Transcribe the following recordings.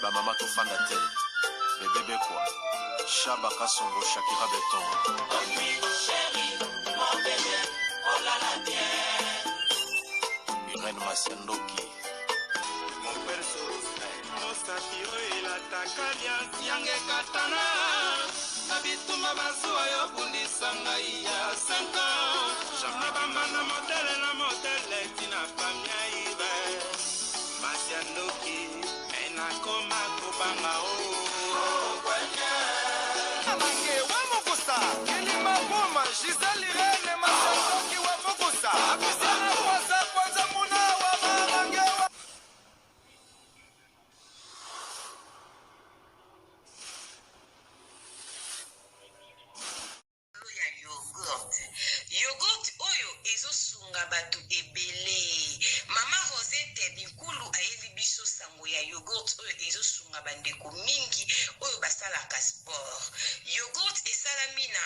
Ba mama tofanda te. Bebe Bekwa, Shaba Kasongo, Shakira Beton. Irène Masiandoki. Mosapi oyo elataka liasi yange ekatana na bitumba bazuwa yo bundisa ngai ya 5 ans na bambanda modele na modele tina famia ibe masi ya ndoki me nakoma kobanga o Mange wa mokusa kilima buma Gisèle Irene Masandoki wa mokusa Apisiana kwanza kwanza muna wa mamange wa Likolo ya yoghurt. Yoghurt oyo ezo sunga batu ebele. Mama Rosette Binkulu ayeli biso sango ya yoghurt oyo ezo sunga ba ndeko mingi oyo basalaka sport. Yoghurt esalami na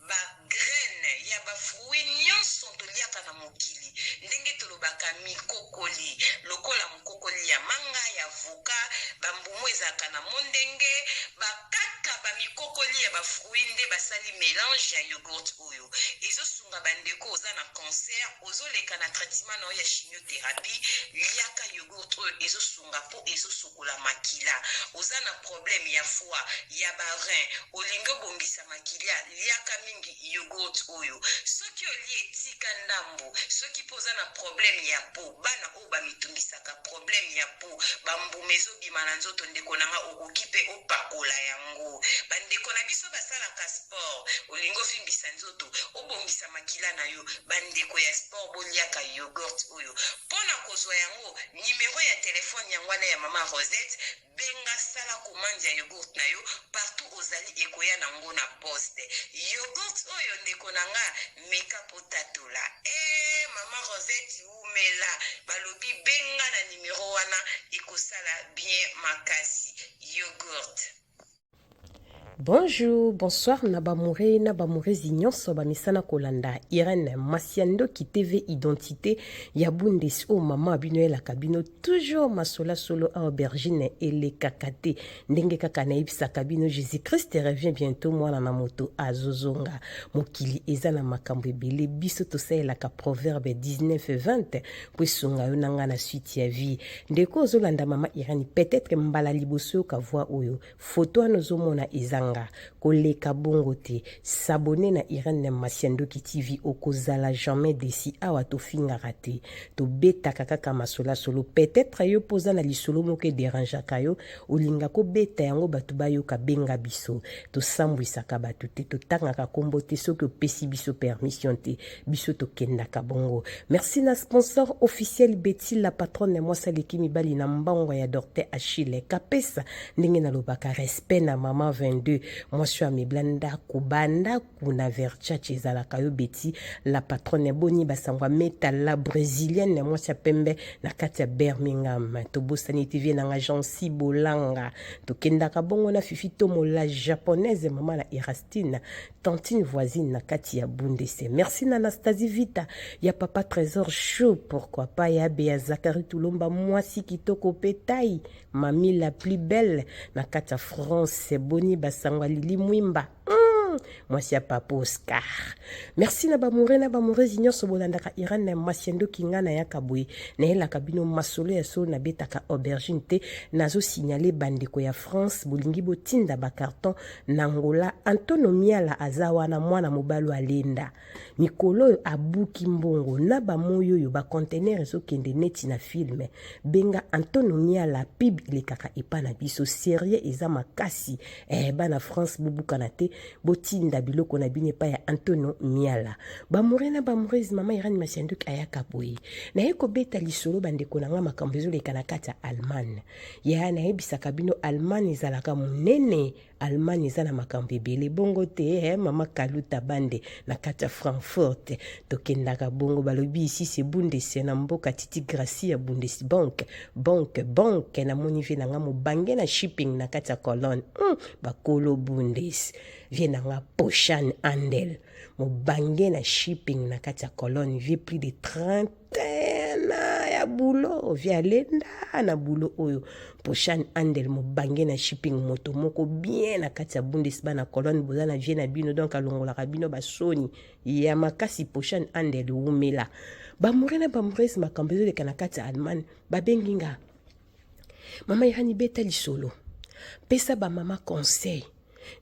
ba graines ya ba fruits nionso toliaka na mokili ndenge tolobaka mikokoli lokola mokokoli ya manga, ya avocat, ba mbuma ezalaka na mondenge, ba kaka ba mikokoli ya ba fruits nde basali melange ya yoghurt oyo. Ezo sunga ba ndeko oza na cancer, ozo leka na traitement na yo ya chimiotherapie, liaka yoghurt oyo ezo sunga po ezo sokola makila. Oza na problème ya foie, ya ba reins, olingi obongisa makilia, liaka mingi yoghurt oyo. Soki olie tika ndambu, soki pe oza na problème ya peau, bana oyo ba mitungisaka problème ya peau ba mbuma ezo bima na nzoto ndeko na nga okoki pe opakola yango ba ndeko na biso basalaka sport olingi ovimbisa nzoto obongisa makila na yo ba ndeko ya sport boliaka yoghurt oyo pona kozwa yango numero ya telephone yango wana ya mama Rosette Benga sala commande ya yogourt na yo partout ozali ekoya na ngo na poste. Yogourt oyo ndeko na nga meka po tatola. Eeh maman Rosette wumela balobi benga na numero wana ekosala bien makasi. Yogourt. Bonjour, bonsoir na ba moure na ba mourezi nyonso ba misana kolanda Irène Masiandoki TV identité ya Bundes o mama bino elaka bino toujours masola solo a aubergine elekaka te ndenge kaka nayebisaka bino Jésus Christ revient bientôt mwana na moto azozonga mokili eza na makambo ebele biso tosalelaka proverbe 19 20 po esunga yo na nga na suite ya vie ndeko ozolanda mama Irène peut-être mbala liboso yoka voix oyo Photo wana ozomona eza nga. Koleka bongo te. S'abonner na Irène Masiandoki TV okozala jamais desi awa tofingaka te. Tobetaka kaka masolo ya solo. Peut-etre yo pe oza na lisolo moko e derangeaka yo, olinga kobeta yango batu bayoka benga biso. Tosambwisaka batu te, totangaka kombo te soki opesi biso permission te. Biso tokendaka bongo. Merci na sponsor officiel Betty la patronne mwasi aleki mibali na mbongo ya Dorte Achille Kapesa ndenge nalobaka respect na mama 22 mwasi oyo amebla ndako bandako na verchache ezalaka yo Betty la patronne boni basango ya meta la brésilienne mwasi ya pembe na kati ya Birmingham tobosani te vie nanga Jancy Bolanga tokendaka bongo na Fifi Tomo la japonaise mama na Erastine tantine voisine na kati ya Bundese. Merci na Anastasie Vita ya papa Trésor Show, pourquoi pas ya Bea Zachary Tulomba mwasi kitoko pe taille, mami la plus belle na kati ya France, boni basangwa Lili Mwimba. Mwasi ya papa Oscar. Merci na bamoure na bamourezi nyonso bolandaka Iran na Masiandoki nga na yaka boye nayelaka bino masolo ya solo nabetaka aubergine te nazo signaler bandeko ya France bolingi botinda ba carton Na Angola, Antonio Miala aza wana mwana mobali oyo alenda. Mikolo oyo abuki mbongo na ba moyi oyo ba container ezo kende neti na film. Benga Antonio Miala pub elekaka epa na biso. Serieux eza makasi. Eh bana France bobukana te botinda biloko na bino epa ya Antonio Miala. Ba moure na ba moureuse mama Irène Masianduki ayaka boye. Naye kobeta lisolo ba ndeko na nga makambo ezoleka na kati ya Allemagne. Yaya nayebisaka bino Allemagne ezalaka munene, Allemagne eza na makambo ebele bongo te eh, mama Kaluta Bande na kati ya Frankfurt tokendaka bongo balobi ici c'est Bundes na mboka Titi Gracie ya Bundesbank bank bank namoni vie na nga mobange na shipping na kati ya Cologne bakolo Bundes vie na nga Poshan Andel mobange na shipping na kati ya Cologne vie plus de 30 ans. ya bulo vie alenda na bulo oyo Poshan Andel mobange na shipping moto moko bien na kati ya Bundes bana Cologne boza na vie na bino donc alongolaka bino basoni ya makasi Poshan Andel wumela bamure na bamurese makambo ezoleka na kati ya Allemagne babengi nga mama Irani beta lisolo pesa bamama conseil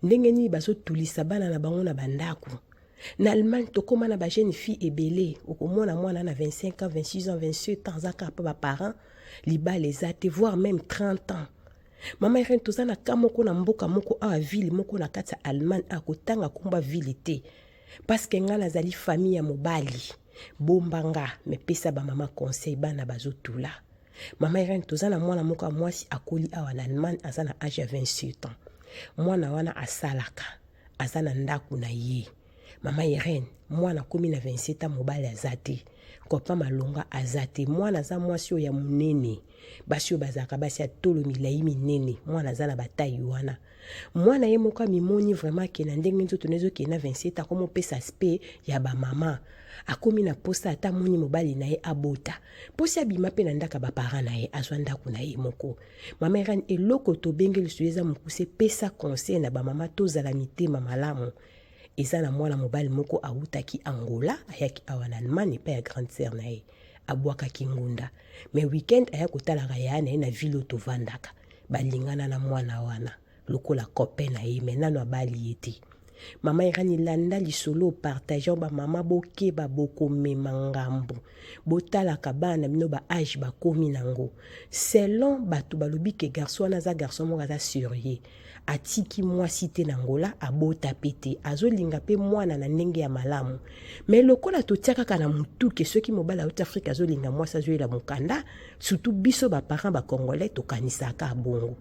ndenge nini bazotulisa bana na bango na bandako Na Allemagne tokoma na ba jeune fille ebele okomona mwana na 25 ans 26 ans 27 ans aza kaka pa ba parents libala eza te voire même 30 ans mama Irène toza na ka moko na mboka moko awa ville moko na kati ya Allemagne akotanga komba ville te parce que ngai nazali famille ya mobali bomba nga me pesa ba mama conseil bana bazotula mama Irène toza na mwana moko ya mwasi akoli awa na Allemagne aza na age ya 27 ans mwana wana asalaka aza na ndaku na ye mama Irène mwana akomi na 27 ans mobali aza te copain malonga aza te mwana aza mwasi oyo ya monene basi oyo bazalaka basi ya tolo milai minene mwana aza na batayi wana mwana ye moko amimoni vraiment ke na ndenge nzoto na ezokende na 27 akomopesa aspect ya bamama akomi na posa ata amoni mobali na ye abota mposi abima mpe na ndako ya baparent na ye azwa ndako na ye moko Mama Irène, eloko tobengi lisusu eza mokuse, pesa conseil na ba mama tozala mitema malamu. Eza na mwana mobali moko awutaki Angola, ayaki awa na Allemagne epai ya grande sœur na ye. Abwakaki ngunda. Mais week-end aya kotalaka yaya na ye na ville oyo tovandaka. Balingana na mwana wana lokola copain na ye mais nanu abali ye te. Mama Irani landa lisolo partage ba mama bokeba bokomema ngambo botalaka bana na bino ba age bakomi nango selon bato balobi ke garçon wana aza garçon moko aza surieux atiki mwasi te na Angola abota pe te azolinga pe mwana na ndenge ya malamu mais lokola totia kaka na mutu ke soki mobali auti Afrika azolinga mwasi azoyela mokanda surtout biso ba parents ba congolais tokanisaka bongo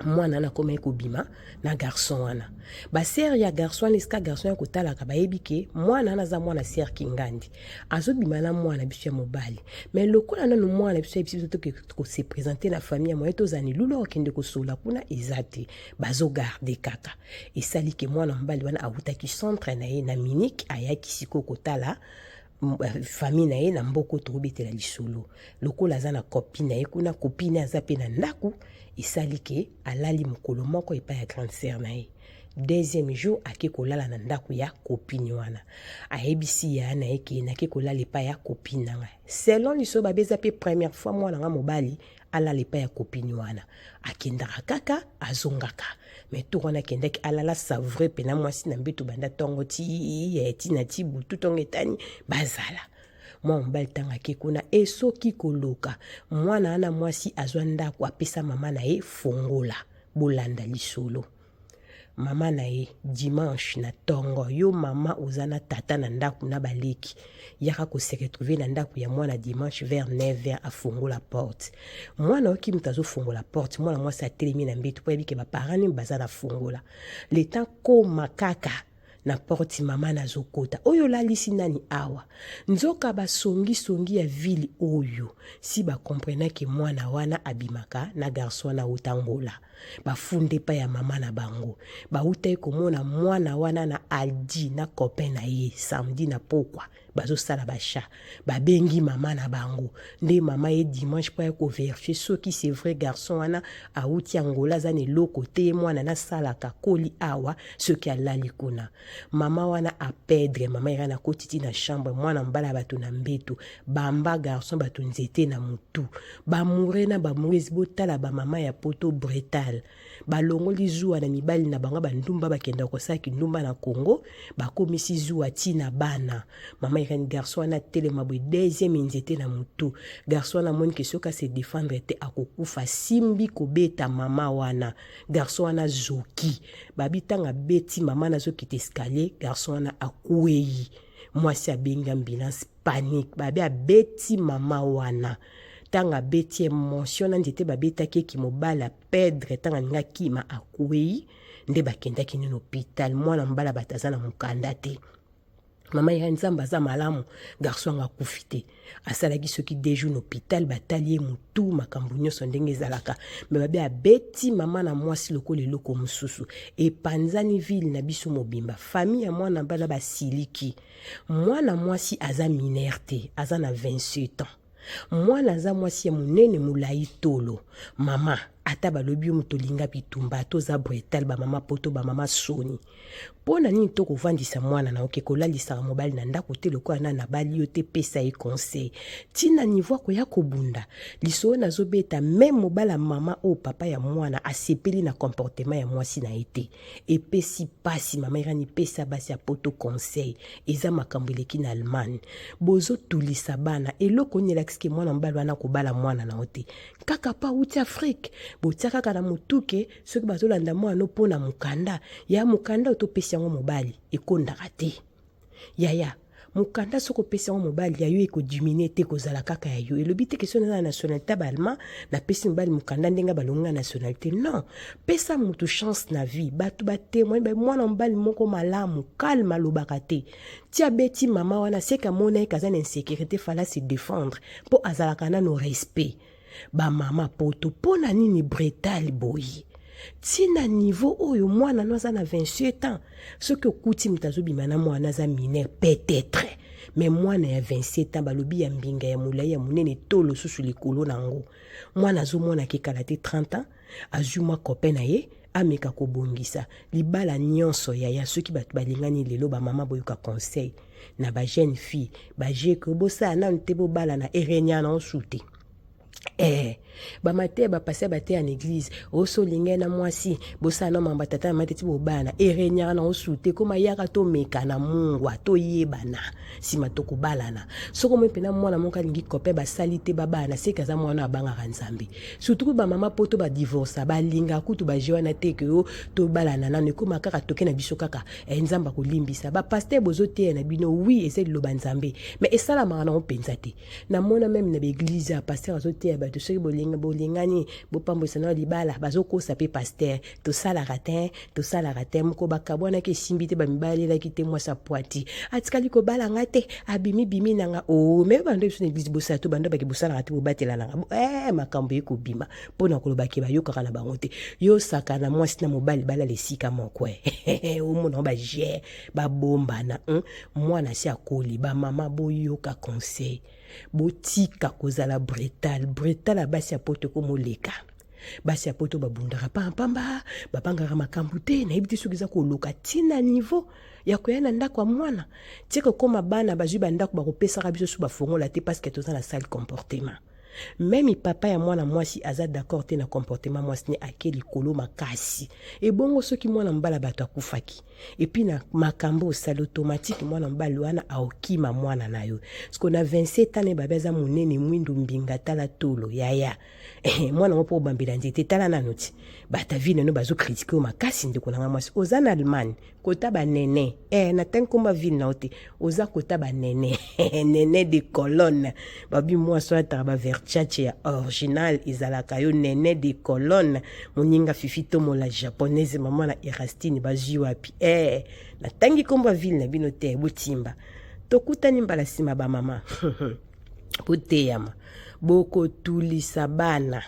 mwana wana akomaki kobima na garçon wana basere ya garçon wana esika garçon ya kotalaka bayebi ke mwana wana aza mwana sere kingandi azobima na mwana biso ya mobali me lokola nanu mwana biso ayebisi biso toke kose presente na famille ya moye tozala na elulu akokende kosola kuna eza te bazogarde kaka esali ke mwana mobali wana awutaki centre na ye na munich ayaki sikoyo kotala Euh, famille na ye na mboka oyo tokobetela lisolo lokola aza na copine na ye kuna copine aza mpe na ndako esali ke alali mokolo moko epai ya grande sœur na ye deuxième jour ake kolala na ndako ya copine wana ayebisi yaya na ye ke nake kolala epai ya copine na ngai selon lisolo babe eza mpe première fois mwana nga mobali alala epai ya copine wana akendaka kaka azongaka me tour wana akendaki alala savoure mpena mwasi na mbeto banda ntongo ti eh, ti na ti butu ntongo etani bazala mwa mobali ntango ake kuna esoki koloka mwana wana mwasi azwa ndako apesa mama na ye fongola bolanda lisolo Mama na ye dimanche na tongo yo mama oza na tata na ndaku na baleki yaka ko se retrouver na ndaku ya mwana dimanche vers 9h afongola porte mwana oki moto azofongola porte mwana mwasi atelemi na mbeto mpo ayebi ke baparent nini baza na fongola le temps koma kaka na porte mama nazokota oyo olalisi nani awa nzoka basongisongi ya ville oyo si bakomprenaki mwana wana abimaka na garçon wana auta Angola bafunde epai ya mama na bango bautaki komona mwana wana na Aldi na copain na ye samedi na pokwa bazosala ba chat babengi mama na bango nde mama ye dimanche mpo ya koverifie soki c'est vrai garçon wana awuti Angola aza na eloko te ye mwana nasalaka koli awa soki alali kuna mama wana apedre mama irene akoti ti na chambre mwana mobali ya bato na mbeto bamba garçon bato nzete na motu bamoure na bamourese botala bamama ya poto bretal balongoli zuwa na mibali na bango bandumba bakenda kosala kindumba na Congo bakomisi zuwa ti na bana mama Irene garçon wana telema boye deuxième nzete na mutu garçon wana amoni ke soki ase défendre te akokufa simbi kobeta mama wana garçon wana zoki babi ntango abeti mama nazokita escalier garçon wana akwei mwasi abengi ambulance panique babi abeti mama wana ntango abeti emotion na nzete babetaki eki mobali apedre ntango alingi akima akwei nde bakendaki nini hôpital mwana mobali bato aza na mokanda te mama ya nzambe aza malamu garçon yango akufi te asalaki soki deux jours na hôpital batali ye motu makambo nyonso ndenge ezalaka me babe abeti mama na mwasi lokola eloko mosusu epanzani ville na biso mobimba famille ya mwana bana basiliki mwana mwasi aza mineur te aza na 27 ans. Mwana aza mwasi ya monene molai tolo. Mama, ata balobi yo moto olinga bitumba, ata oza brutal, ba mama poto, ba mama soni. Mpo na nini to kovandisa mwana na yo ke kolalisaka mobali na ndako te lokola nani abali yo te, pesa ye conseil. Ti na niveau akoya kobunda. Lisolo nazobeta meme mobali ya mama oyo papa ya mwana asepeli na comportement ya mwasi na ye te. Epesi pasi mama Irani, pesa basi ya poto conseil. Eza makambo eleki na Allemagne. Bozo tulisa bana. Eloko nini elakisi ke mwana mobali wana akobala mwana na yo te? Kaka pa awuti Afrique. Botia kaka na mutu ke soki bazolanda mwana no mpo na mokanda. Ya mokanda oyo topesi yango mobali ekondaka te. Yaya, mokanda soki opesi yango mobali ya yo ekodimine te, kozala kaka ya yo. Elobi te ke soki naza na nationalité ya ba allemand, napesi mobali mokanda ndenge balongi nga nationalité. Non, pesa mutu chance na vie. Bato ba témoigne, ba mwana mobali moko malamu, calme, alobaka te. Ti abeti mama wana, seke amona ye kaza na insécurité, fallait se défendre po azalaka nano respect. Ba mama poto, pona nini brutal boye? Ti na niveau oyo mwana no aza na 27 ans, soki okuti moto azobima na mwana aza mineur peut-être, mais mwana ya 27 ans balobi ya mbinga ya molai ya monene to losusu likolo nango, mwana azomona ke kala te 30 ans, azwi mwa copain na ye ameka kobongisa libala nyonso. Yaya, soki bato balingani lelo, ba mama boyoka conseil na ba jeune fille, ba jeke bosala nanu te, bobala na erenia na osu te. Bamateya bapasi bateya na église, oso olingai na mwasi, bosala na mamba tata na mama te ti bobana, ereniaka na osu te. Koma yaka tomeka na mungwa, toyebana, nsima tokobalana. Soki omoi mpena mwana moko alingi copain, basali te babana, seke aza mwana abangaka Nzambe. Surtout mpe bamama poto badivorsa, balingaka kutu baje wana te ke yo tobalana nano, ekóma kaka toke na biso kaka Nzambe akolimbisa. Bapaster bozoteya na bino, oui eza liloba Nzambe, mais esalamaka nango mpenza te. Namona meme na baeglize ya paster azoteya bato, soki bolingani bopambolisa na libala, bazokosa mpe paster, tosalaka te, tosalaka te. Moko bakabwanaki esimbi te, bamibalelaki te, mwasi apwati atikali kobala nga te, abimi bimi na nga. O me bando biso na eglize bosala to bando bake bosalaka te, bobatela na nga. Makambo ekobima mpona koloba ke bayokaka na bango te. Yo osaka na mwasi na mobali balala esika moko, omona baje babombana, mwana si akoli. Bamama boyoka conseil, botika kozala brutal. Brutal ya basi ya poto ekomoleka. Basi ya poto babundaka pampamba, babangaka makambo te. Nayebi te soki eza koluka ntina niveau ya koya na ndako ya mwana tie kokóma bana bazwi bandako bakopesaka biso su bafongola te, parce que toza na sale comportement. Meme papa ya mwana mwasi aza d'accord te na comportement mwasi ne ake likolo makasi. Ebongo soki mwana mobali bato akufaki epuis na makambo osali, automatique mwana mobali wana aokima mwana na yo. Siko na 27 ans babe aza monene mwindu mbinga tala tolo yaya, mwana ngo mpo obambela nzete tala nano ti bata vie nano bazokritike yo makasi. Ndeko nanga mwasi oza na Allemagne kota banene, natangi nkomba ville na yo te, oza kota banene nene de colonne, babi mwasi oyo ataka baverchache ya original ezalaka yo nene de colonne. Moninga Fifi Tomola japonaise, mama na Erastine bazwi wapi? Natangi nkomba ville na bino te, botimba. Tokutani mbala nsima bamama, boteyama, bokotulisa bana.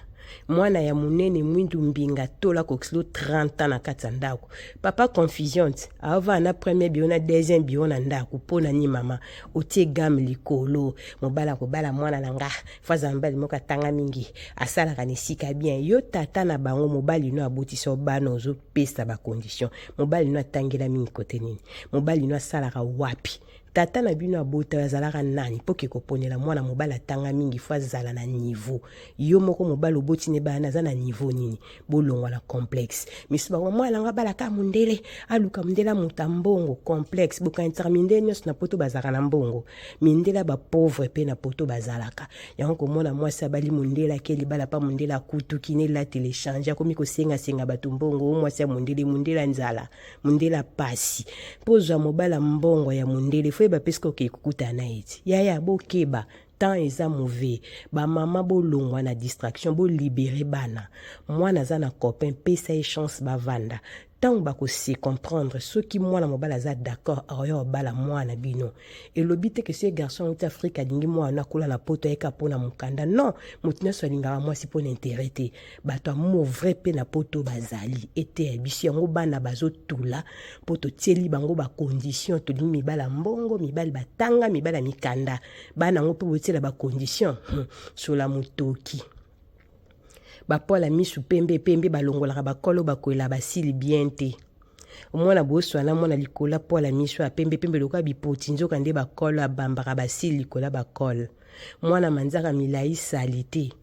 Mwana ya monene mwindu mbinga tola kokisilo 30 ans na kati ya ndako, papa confusion ti avanda na premier bureau na deuxième bureau na ndako. Mpo na nini mama otie game likolo? Mobali akobala mwana na nga fo azala mobali moko atanga mingi, asalaka na esika bien. Yo tata na bango, mobali no abotisa bana, ozopesa bacondition. Mobali no atangela mingi kote nini? Mobali no asalaka wapi? Tata na bino abota azalaka nani mpo ke koponela mwana mobali atanga mingi fo azala na niveau? Yo moko mobali oboti ne bana aza na niveau nini? Bolongwa na complexe. Misu bango mwana nga abalaka mondele, aluka mondele amuta mbongo. Complexe, bokanisaka mindele nyonso na poto bazalaka na mbongo. Mindele ya bapauvre mpe na poto bazalaka. Yango komona mwasi abali mondele, ake libala pa mondele, akutuki nelatela echange, akomi kosengasenga bato mbongo. O mwasi ya mondele, mondele ya nzala, mondele apasi. Mpo ozwa mobali ya mbongo ya mondele, fo yeba mpe soki okei kokutana na ye ti. Yaya, bokeba, temps eza mauvais. Bamama bolongwa na distraction, bolibere bana. Mwana aza na copain, pesa ye chance bavanda. Ntango bako se comprendre, soki mwana mobali aza d'accord akoya kobala mwana bino. Elobi te ke soki garçon auti Afrique alingi mwana akola na poto ayeka mpo na mokanda. Non, moto nyonso alingaka mwasi mpo na intérêt te. Bato amour vrai mpe na poto bazali. Eteya biso yango bana bazotula mpo totieli bango ba condition, tolingi mibali ya mbongo, mibali batanga, mibali ya mikanda. Bana yango mpe botiela ba condition. Sola motoki. Ba poil ya misu pembe pembe balongolaka bakolo bakwela basili bien te. Mwana boswana mwana likolo ya poil ya misu ya pembe pembe lokola bipoti nzoka nde bakolo abambaka basili likolo ya bakolo. Mwana manzaka milayi salite.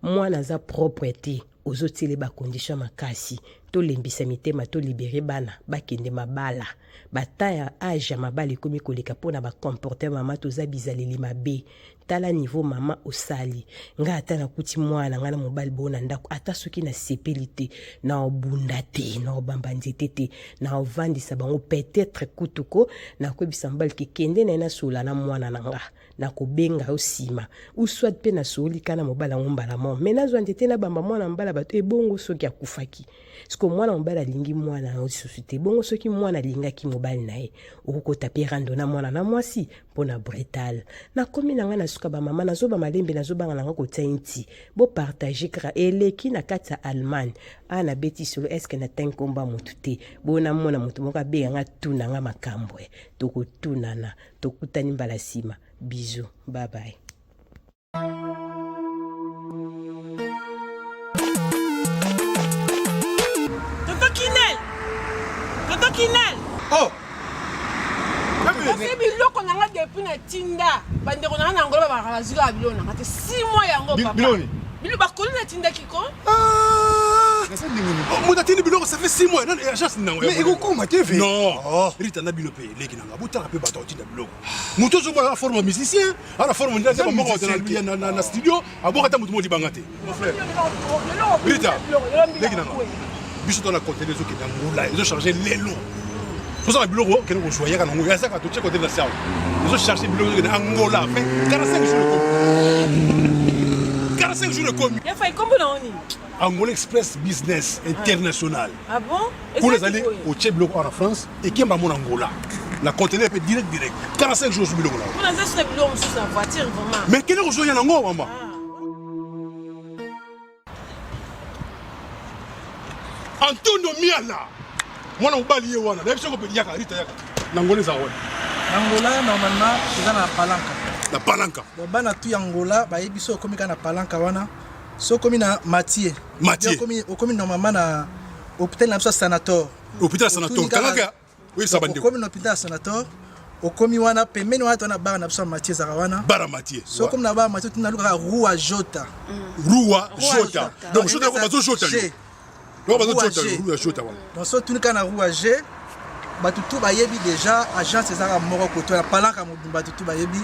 Mwana aza propre te ozotiele ba condition makasi. Tolembisa mitema to libere bana bakende mabala. Ba temps ya age ya mabala ekomi koleka pona ba comportement mama toza bizaleli mabe. Tala niveau mama osali nga ata nakuti mwana na nga na mobali bo na ndako ata soki nasepeli te na obunda te na obamba nzete te na ovandisa bango peut-être kutu ko nakoyebisa mobali ke kende na ye nasola na mwana na nga nakobenga yo nsima ou soit mpe nasoli ka na mobali yango mbala moko me nazwa nzete nabamba mwana mobali ya bato ebongo soki akufaki siko mwana mobali alingi mwana na yo lisusu te bongo soki mwana alingaki mobali na ye okokota mpe rando na mwana na mwasi mpo na bretal nakomi na ngai na suka bamama nazoba malembe nazobanga na ngai kotia inti bopartage kaka eleki na kati ya allemagne a nabeti solo eske natangi nkombo ya motu te boyo namona motu moko abenga ngai tuna ngai makambo e tokotunana tokutani mbala nsima bizu babai. Tonton Kinel! Tonton Kinel! Oh! Kasi biloko na nga depuis na tinda bandeko na nga na Angola babaka bazwi kaka biloko na nga te 6 mois yango papa. Biloko nini? Biloko bakoli natindaki ko. Ah! Moto atindi biloko ça fait 6 mois nani agence nini yango? Mais ekokoma te ve. Non. Oh. Rita na bino pe leki na nga botala pe bato atinda biloko. Moto ozomona na forme musicien ana forme nde aza moko na na na studio aboka ata moto moko libanga te mon frère Rita leki nanga biso to na conteneur ezokende Angola ezo charger lelo tozala biloko okende kozwa yaka nango yazaka totie conteneur na sawa ezo charger biloko ezokende Angola mais 45 jours ekomi 45 jours ekomi ya fai kombo na oni Angola Express Business International. Ah bon? Kuna ezali otie biloko awa na France ekemba mona Angola. Na conteneur pe direct direct. 45 jours ozwi biloko na yo. Kuna eza suna biloko mosusu na voiture vraiment. Mais kende kozwa ya nango mama. Ah. Antonio Miala mwana mobali ye wana nayebi soko yaka Rita yaka na Angola eza wana. Na Angola normalement eza na Palanca. Na Palanca. Donc bana tout ya Angola bayebi so okomi kaka na Palanca wana. So okomi na Mathieu. Mathieu. Okomi okomi normalement na hôpital na biso sanator. Hôpital sanator. Kangaka oyebisa bandeko. Okomi na hôpital sanator. Okomi wana pembeni wana tona bar na biso ya Mathieu ezalaka wana. Bar ya Mathieu. So okomi na bar Mathieu tuna lukaka Rua Jota. Rua Jota. Donc Jota ko bazo Jota. Donc bazo Jota Rua Jota wana. Donc so tuni kana Rua G bato tu bayebi déjà agence ezalaka moko koto ya palanka mobimba bato tu bayebi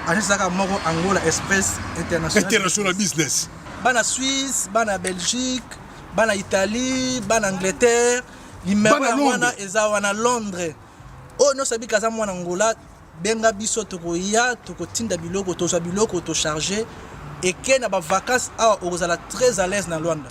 agence ezalaka moko Angola Express International International Business. Bana Suisse, bana Belgique, bana Italie, bana Angleterre, numero ya wana eza wana Londres. Oyo nyonso abika aza mwana Angola, benga biso tokoya tokotinda biloko tozwa biloko tocharge eke na ba vacances awa okozala très à l'aise na Luanda.